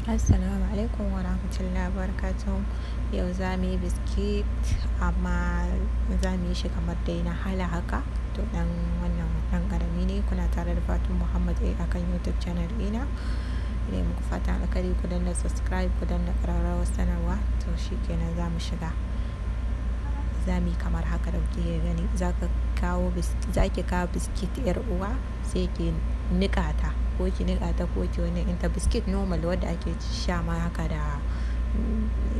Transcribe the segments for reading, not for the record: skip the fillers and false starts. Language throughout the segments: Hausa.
Assalamu alaikum wa rahmatullahi wa barakatuh. Yau za mu yi biskit amma za mu yi shi kamar dai na hala haka. To ɗan wannan ɗan ƙarami ne. Kuna tare da Fatima Muhammad A akan YouTube channel ɗina. Ina muku fatan alkhairi, ku danna subscribe, ku danna ƙararrawar sanarwa. To shi kenan za mu shiga. Za mu yi kamar haka da kuke gani. Za ki kawo biskit 'yar uwa sai ki niƙa ta. Ko ki niƙa ta ko ki wannan ɗinta. Biskit normal wadda ake sha ma haka da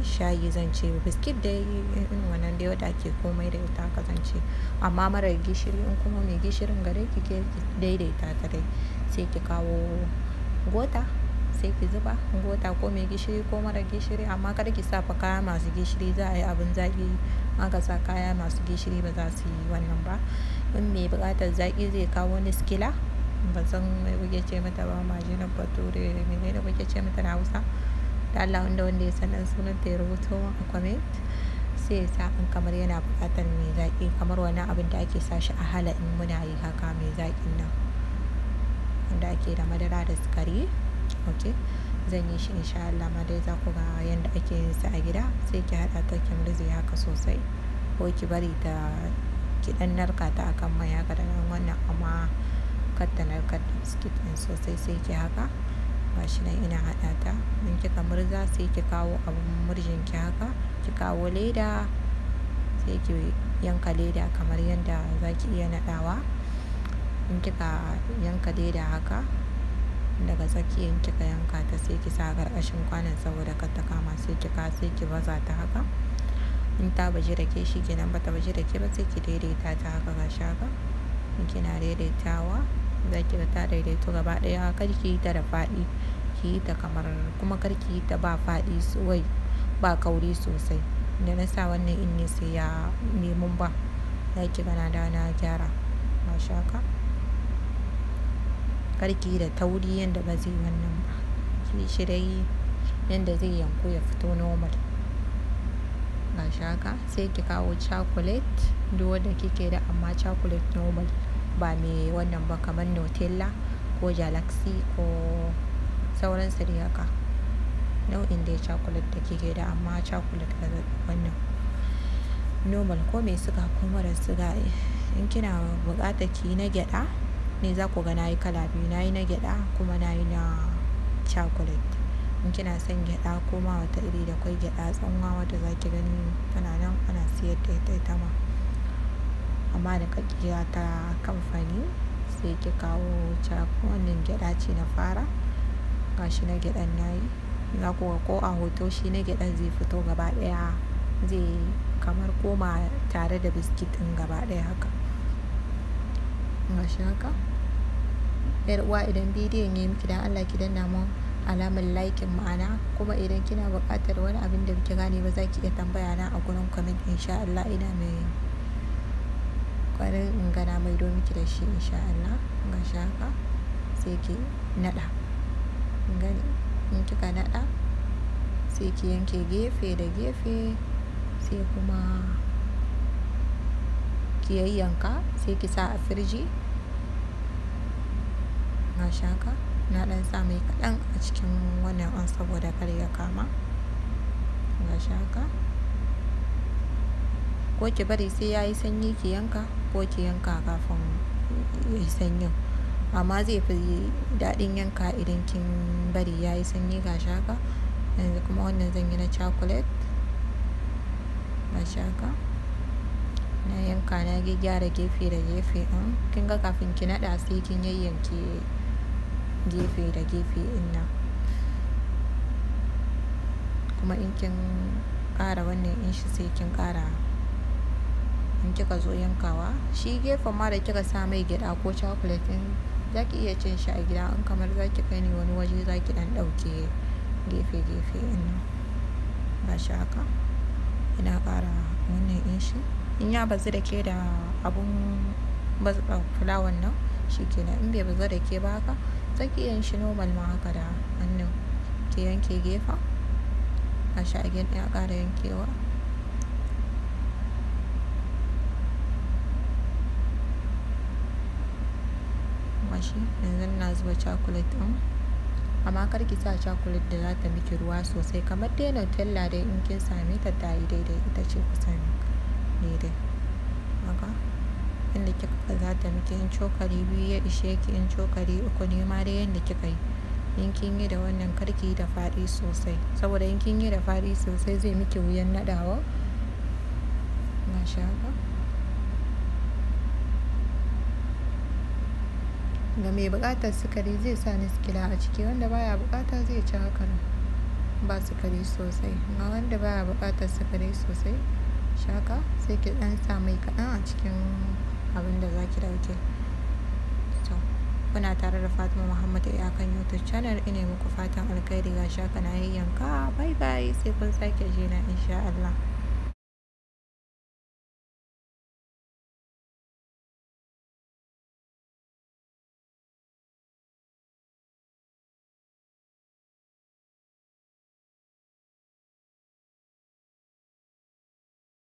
shayi zan ce. Biskit dai irin wannan dai wadda ake komai da ita haka zan ce. Amma marar gishiri, in kuma mai gishirin gare ki ke daidaita ta dai. Sai ki kawo gota sai ki zuba gota ko mai gishiri ko marar gishiri, amma kar ki sa fa kaya masu gishiri, za a yi abin zaƙi. In aka sa kaya masu gishiri ba za su yi wannan ba. In mai buƙatar zaƙi zai kawo niskila. Ban san me kuke ce mata ba, majinar bature mene ne kuke ce mata da Hausa. Da Allah wanda ya san ɗan sunanta ya rubuto mun a comment. Sai ya sa in kamar yana buƙatar mai zaƙi, kamar wannan abin da ake sa shi a hala in muna yi haka mai zaƙin nan. Wanda ake da madara da sukari. Ok, zan yi shi in sha Allah ma dai za ku ga yanda ake yin sa a gida. Sai ki haɗa ta ki murze haka sosai ko ki bari ta ki ɗan narka ta a kan mai haka da ɗan wannan, amma kar ta narkar da biskit ɗin sosai. Sai ki haka. Gashi nan ina haɗa ta. In kika murza sai ki kawo abun murjin ki haka, ki kawo leda sai ki yanka leda kamar yanda za ki iya naɗawa. In kika yanka leda haka daga tsakiya, in kika yanka ta sai ki sa a ƙarƙashin kwanon saboda kar ta kama. Sai ki kawo sai ki baza ta haka. In ta baji da ke shi kenan, ba ta baji da ke ba sai ki daidaita ta haka gashi haka. In kina daidaitawa za ki ga ta daidaito gaba ɗaya. Kar ki yi ta da faɗi, ki yi ta kamar, kuma kar ki yi ta ba faɗi wai ba kauri sosai. Da na sa wannan in ne sai ya nemi ba. Za ki ga na dawo na gyara gashi haka. Kar ki yi da tauri yanda ba zai wannan ba. Ki yi shi dai yanda zai yanku ya fito normal. Gashi haka. Sai ki kawo chocolate duk wanda kike da, amma chocolate normal ba mai wannan ba, kamar Nutella ko Galaxy ko sauransu dai haka. Nau'in dai chocolate da kike da, amma chocolate wannan normal ko mai siga ko marar siga. In kina buƙatar ki yi na gyaɗa ne, za ku ga na yi kala biyu. Na yi na gyaɗa kuma na yi na chocolate. In kina son gyaɗa ko ma wata iri da kwai gyaɗa tsanwa wadda za ki gani tana nan ana siyar da ita ita ma. Amma niƙaƙƙiya ta kamfani. Sai ki kawo wannan gyaɗa ce na fara. Gashi na gyaɗan na yi. Za ku ga ko a hoto shi na gyaɗan zai fito gaba ɗaya, zai kamar koma tare da biskit ɗin gaba ɗaya haka. Gashi haka. 'Yar uwa, idan bidiyon ya yi miki, dan Allah ki danna mun alamar like, ma'ana kuma idan kina buƙatar wani abin da baki gane ba za ki iya tambaya na a gurin comment in sha Allah. Ina mai ƙwarin in ga na maido miki da shi in sha Allah. Gashi haka. Sai ki naɗa. Gani in kika naɗa sai ki yanke gefe da gefe, sai kuma ki yayyanka sai ki sa a firji. Gashi haka. Na ɗan sa mai kaɗan a cikin wannan on saboda kar ya kama. Gashi haka. Ko ki bari sai ya yi sanyi ki yanka, ko ki yanka kafin ya yi sanyin. Amma zai fi daɗin yanka idan kin bari ya yi sanyi. Gashi haka. Yanzu kuma wannan zan yi na chocolate. Gashi haka. Na yanka, na gyara gefe da gefe ɗin. Kin ga kafin ki naɗa sai kin yayyanke gefe da gefe ɗin nan. Kuma in kin ƙara wannan in shi sai kin ƙara in kika zo yankawa. Shi gefen ma da kika sa mai gyaɗa ko chocolate ɗin za ki iya cin shi a gida. In kamar za ki kai ni wani waje za ki ɗan ɗauke gefe gefe ɗin nan. Gashi haka. Ina ƙara wannan in shi. In ya bazu da ke da abun baza fulawan nan shi kenan. In bai bazu da ke ba haka, za ki iya yin shi normal ma haka da hannun. Ki yanke gefen. Gashi again ina ƙara yankewa. Gashi yanzu ina zuba chocolate ɗin. Amma kar ki sa chocolate da za ta miki ruwa sosai, kamar dai Nutella dai in kin same ta ta yi daidai, ita ce kusan daidai. Haka inda kika ga za ta miki, in cokali 2 ya ishe ki, in cokali 3 ne ma dai yanda kika yi. In kin yi da wannan kar ki yi da faɗi sosai, saboda in kin yi da faɗi sosai zai miki wuyan naɗawa. Gashi haka. Ga mai buƙatar sukari zai sa Nesquik a ciki, wanda baya buƙata zai ci haka nan ba sukari sosai. Ga wanda baya buƙatar sukari sosai, shaka sai ki ɗan sa mai kaɗan a cikin abin da za ki ɗauke. To, kuna tare da Fatima Muhammad a kan YouTube channel. Ina muku fatan alkhairi. Ga shaka na yayyanka. Bye bye, sai kun sake ji na insha Allah.